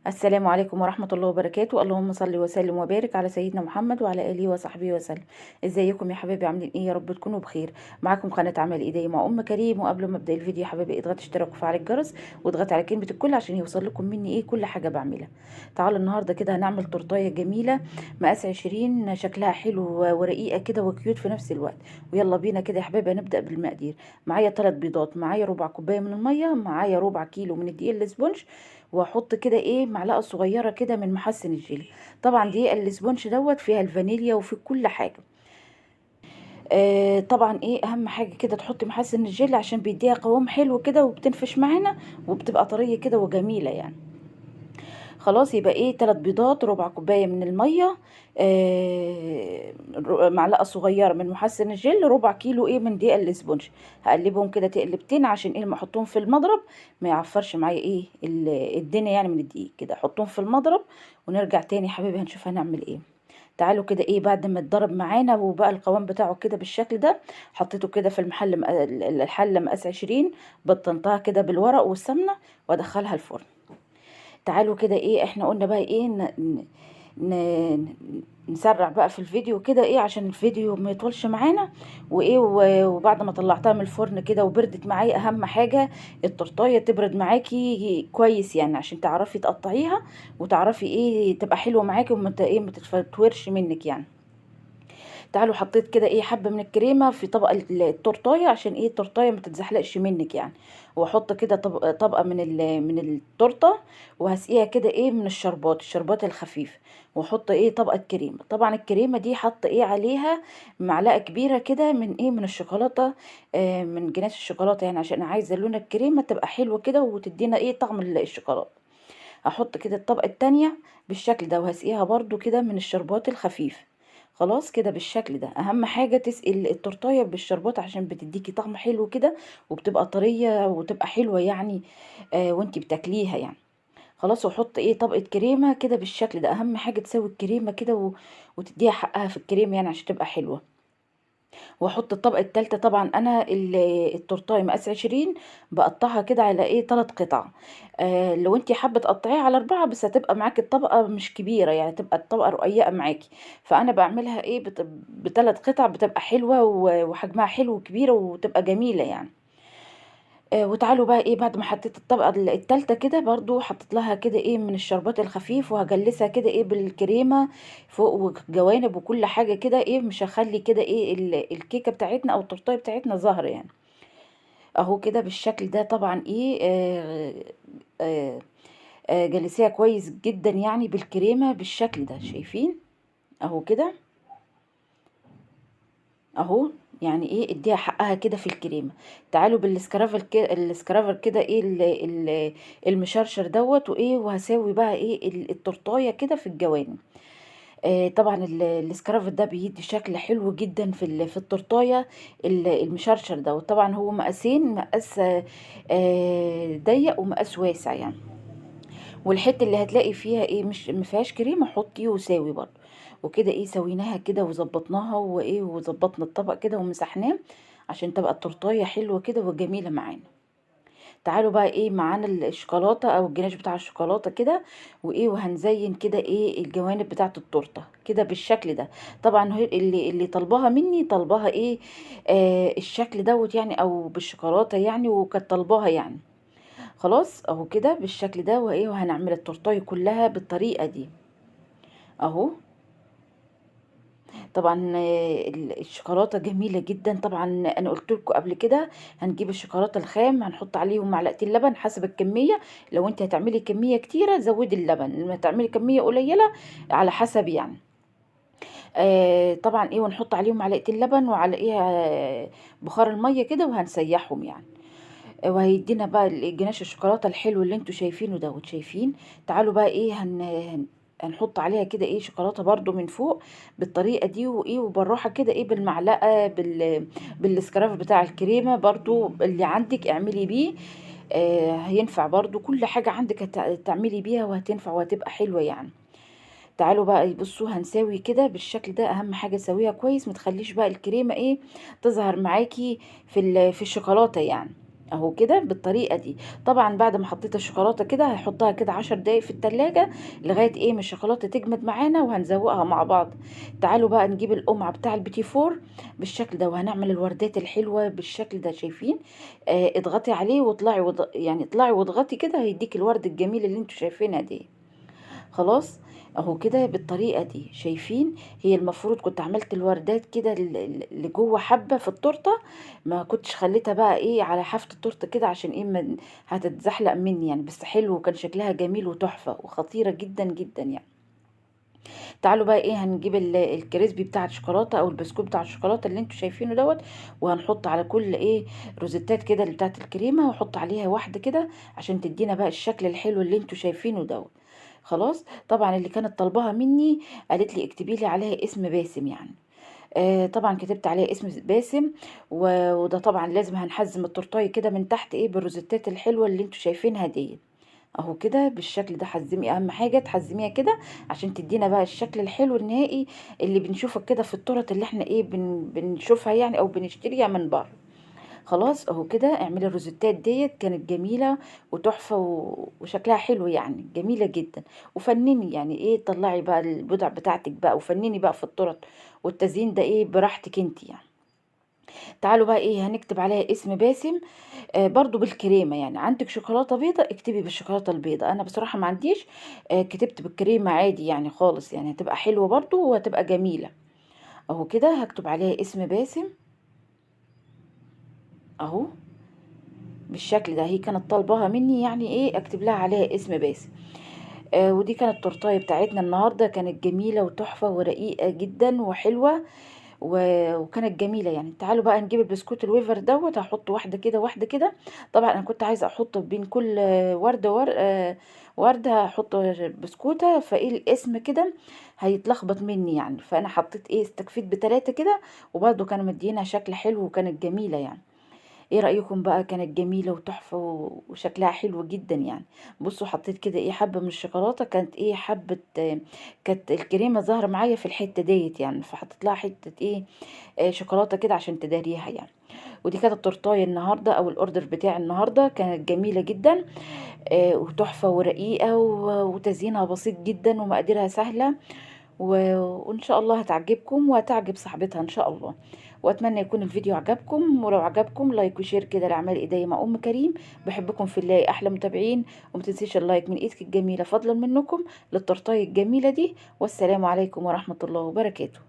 السلام عليكم ورحمة الله وبركاته. اللهم صل وسلم وبارك على سيدنا محمد وعلى آله وصحبه وسلم. ازيكم يا حبايبي، عاملين ايه؟ يا رب تكونوا بخير. معاكم قناة عمل ايدي مع ام كريم. وقبل ما ابدا الفيديو يا حبايبي اضغط اشتراك وفعل الجرس واضغط على كلمة الكل عشان يوصل لكم مني ايه كل حاجة بعملها. تعالوا النهاردة كده هنعمل تورتاية جميلة مقاس 20، شكلها حلو ورقيقة كده وكيوت في نفس الوقت. ويلا بينا كده يا حبايبي هنبدأ بالمقادير. معايا 3 بيضات، معايا ربع كوباية من المية، معايا ربع كيلو من الدقيق ال sponge، واحط كده ايه معلقه صغيرة كده من محسن الجيلي. طبعا دقيق ال sponge دوت فيها الفانيليا وفي كل حاجة. طبعا ايه اهم حاجة كده تحطي محسن الجيلي عشان بيديها قوام حلو كده وبتنفش معانا وبتبقى طرية كده وجميلة يعني. خلاص يبقى ايه 3 بيضات، ربع كوباية من المية، معلقه صغيرة من محسن الجل، ربع كيلو ايه من دقيق ال sponge. هقلبهم كده تقلبتين عشان ايه لما احطهم في المضرب ما يعفرش معايا ايه الدنيا يعني من الدقيق كده. احطهم في المضرب ونرجع تاني يا حبايبي هنشوف هنعمل ايه. تعالوا كده ايه بعد ما اتضرب معانا وبقى القوام بتاعه كده بالشكل ده، حطيته كده في المحل الحلة مقاس 20، بطنتها كده بالورق والسمنه وادخلها الفرن. تعالوا كده ايه احنا قلنا بقى ايه نسرع بقى في الفيديو كده ايه عشان الفيديو ما يطولش معانا. وايه وبعد ما طلعتها من الفرن كده وبردت معايا، اهم حاجة التورتايه تبرد معاكي كويس يعني عشان تعرفي تقطعيها وتعرفي ايه تبقى حلوة معاكي وما ايه ما تتفتورش منك يعني. تعالوا حطيت كده ايه حبه من الكريمة في طبق التورتايه عشان ايه التورتايه ما تتزحلقش منك يعني. واحط كده طبقه من التورتة وهسقيها كده ايه من الشربات الخفيف، واحط ايه طبقه كريمة. طبعا الكريمة دي حط ايه عليها معلقه كبيرة كده من ايه من الشوكولاتة، من جناش الشوكولاتة يعني عشان عايزه لون الكريمة تبقى حلوة كده وتدينا ايه طعم الشوكولاتة. احط كده الطبقة التانية بالشكل ده وهسقيها برضو كده من الشربات الخفيف. خلاص كده بالشكل ده. اهم حاجة تسقي التورتايه بالشربات عشان بتديكي طعم حلو كده وبتبقى طرية وتبقى حلوة يعني، وانتي بتاكليها يعني. خلاص وحط ايه طبقه كريمة كده بالشكل ده. اهم حاجة تسوي الكريمة كده وتديها حقها في الكريمة يعني عشان تبقى حلوة. واحط الطبقة الثالثة. طبعا انا التورتايه مقاس 20 بقطعها كده على ايه 3 قطع. لو انتي حابة تقطعيها على 4 بس هتبقى معاكي الطبقة مش كبيرة يعني، تبقى الطبقة رقيقه معاكي. فانا بعملها ايه ب3 قطع، بتبقى حلوة وحجمها حلو وكبيره وتبقى جميلة يعني. وتعالوا بقى ايه بعد ما حطيت الطبقة التالتة كده برضو حطيت لها كده ايه من الشربات الخفيف، وهجلسها كده ايه بالكريمه فوق وجوانب وكل حاجة كده ايه، مش هخلي كده ايه الكيكه بتاعتنا او التورتايه بتاعتنا ظاهره يعني. اهو كده بالشكل ده. طبعا ايه جلسيها كويس جدا يعني بالكريمه بالشكل ده، شايفين اهو كده اهو يعني ايه اديها حقها كده في الكريمة. تعالوا بالسكرافر كده، السكرافر كده ايه المشرشر دوت، وايه وهساوي بقى ايه التورتايه كده في الجوانب. طبعا السكرافر ده بيدي شكل حلو جدا في التورتايه المشرشر دوت. طبعا هو مقاسين، مقاس ضيق ومقاس واسع يعني. والحتة اللي هتلاقي فيها ايه مش ما فيهاش كريمة حطي وساوي برضو. وكده ايه سويناها كده وظبطناها وايه وظبطنا الطبق كده ومسحناه عشان تبقى التورتايه حلوة كده وجميلة معانا. تعالوا بقى ايه معانا الشوكولاتة او الجناش بتاع الشوكولاتة كده، وايه وهنزين كده ايه الجوانب بتاعه التورتة كده بالشكل ده. طبعا هي اللي طلبها مني طلبها ايه الشكل دوت يعني او بالشوكولاته يعني، وكانت طلباها يعني. خلاص اهو كده بالشكل ده. وايه وهنعمل التورتايه كلها بالطريقة دي اهو. طبعا الشوكولاتة جميلة جدا. طبعا انا قلت لكم قبل كده هنجيب الشوكولاتة الخام، هنحط عليهم معلقتين لبن حسب الكمية. لو انت هتعملي كمية كتيرة زودي اللبن، لما تعملي كمية قليله على حسب يعني. طبعا ايه ونحط عليهم معلقتين لبن وعلى ايه بخار المية كده وهنسيحهم يعني، وهيدينا بقى الجناش الشوكولاتة الحلو اللي انتوا شايفينه دوت. شايفين؟ تعالوا بقى ايه هنحط عليها كده ايه شوكولاتة برضو من فوق بالطريقة دي، وايه وبالراحه كده ايه بالمعلقه بالسكراف بتاع الكريمة برضو اللي عندك اعملي بيه، هينفع برضو. كل حاجة عندك هتعملي بيها وهتنفع وهتبقى حلوة يعني. تعالوا بقى بصوا هنساوي كده بالشكل ده. اهم حاجة سويها كويس، ما تخليش بقى الكريمة ايه تظهر معاكي في الشوكولاتة يعني. اهو كده بالطريقة دي. طبعا بعد ما حطيت الشوكولاتة كده هحطها كده 10 دقايق في التلاجة لغاية ايه ما الشوكولاتة تجمد معانا، وهنزوقها مع بعض. تعالوا بقى نجيب القمعه بتاع البيتيفور بالشكل ده، وهنعمل الوردات الحلوة بالشكل ده. شايفين؟ اضغطي عليه واطلعي يعني اطلعي واضغطي كده، هيديك الورد الجميل اللي انتوا شايفينها دي. خلاص اهو كده بالطريقة دي. شايفين؟ هي المفروض كنت عملت الوردات كده اللي جوه حبه في التورتة، ما كنتش خليتها بقى ايه على حافة التورتة كده عشان ايه ما هتتزحلق مني يعني، بس حلو وكان شكلها جميل وتحفه وخطيرة جدا جدا يعني. تعالوا بقى ايه هنجيب ال crispy بتاع الشوكولاتة او البسكوت بتاع الشوكولاتة اللي انتوا شايفينه دوت، وهنحط على كل ايه روزيتات كده اللي بتاعه الكريمة، واحط عليها واحدة كده عشان تدينا بقى الشكل الحلو اللي انتوا شايفينه دوت. خلاص طبعا اللي كانت طالباها مني قالت لي اكتبي لي عليها اسم باسم يعني. طبعا كتبت عليها اسم باسم، وده طبعا لازم هنحزم التورتايه كده من تحت ايه بالروزيتات الحلوة اللي انتوا شايفينها دي اهو كده بالشكل ده. حزمي، اهم حاجة تحزميها كده عشان تدينا بقى الشكل الحلو النهائي اللي بنشوفه كده في التورت اللي احنا ايه بنشوفها يعني او بنشتريها من بره. خلاص اهو كده اعملي الروزيتات ديت، كانت جميلة وتحفه وشكلها حلو يعني، جميلة جدا. وفنني يعني ايه، طلعي بقى البضع بتاعتك بقى وفنني بقى في التورت والتزيين ده ايه براحتك انت يعني. تعالوا بقى ايه هنكتب عليها اسم باسم برضو بالكريمه يعني. عندك شوكولاتة بيضة اكتبي بالشوكولاته البيضة، انا بصراحة ما عنديش، كتبت بالكريمه عادي يعني خالص يعني، هتبقى حلوة برضو وهتبقى جميلة. اهو كده هكتب عليها اسم باسم اهو بالشكل ده. هي كانت طالباها مني يعني ايه اكتب لها عليها اسم باسم. ودي كانت التورتايه بتاعتنا النهارده، كانت جميلة وتحفه ورقيقه جدا وحلوه وكانت جميلة يعني. تعالوا بقى نجيب البسكوت الويفر دوت، هحط واحدة كده واحدة كده. طبعا انا كنت عايزه احط بين كل ورده ورده هحط بسكوته، فايه الاسم كده هيتلخبط مني يعني، فانا حطيت ايه استكفيت ب3 كده، وبرده كانوا مدينا شكل حلو وكانت جميلة يعني. ايه رأيكم بقى؟ كانت جميلة وتحفة وشكلها حلو جدا يعني. بصوا حطيت كده ايه حبة من الشوكولاتة، كانت ايه حبة، كانت الكريمة ظاهرة معايا في الحتة ديت يعني، فحطيت لها حتة ايه شوكولاتة كده عشان تداريها يعني. ودي كانت التورتايه النهاردة او ال order بتاع النهاردة، كانت جميلة جدا وتحفة ورقيقة وتزيينها بسيط جدا ومقاديرها سهلة، وان شاء الله هتعجبكم وهتعجب صاحبتها ان شاء الله. واتمنى يكون الفيديو عجبكم، ولو عجبكم like و share كده لاعمال ايديا مع ام كريم. بحبكم في الله احلى متابعين، وما تنسيش ال like من ايدك الجميلة فضلا منكم للتورتايه الجميلة دي. والسلام عليكم ورحمة الله وبركاته.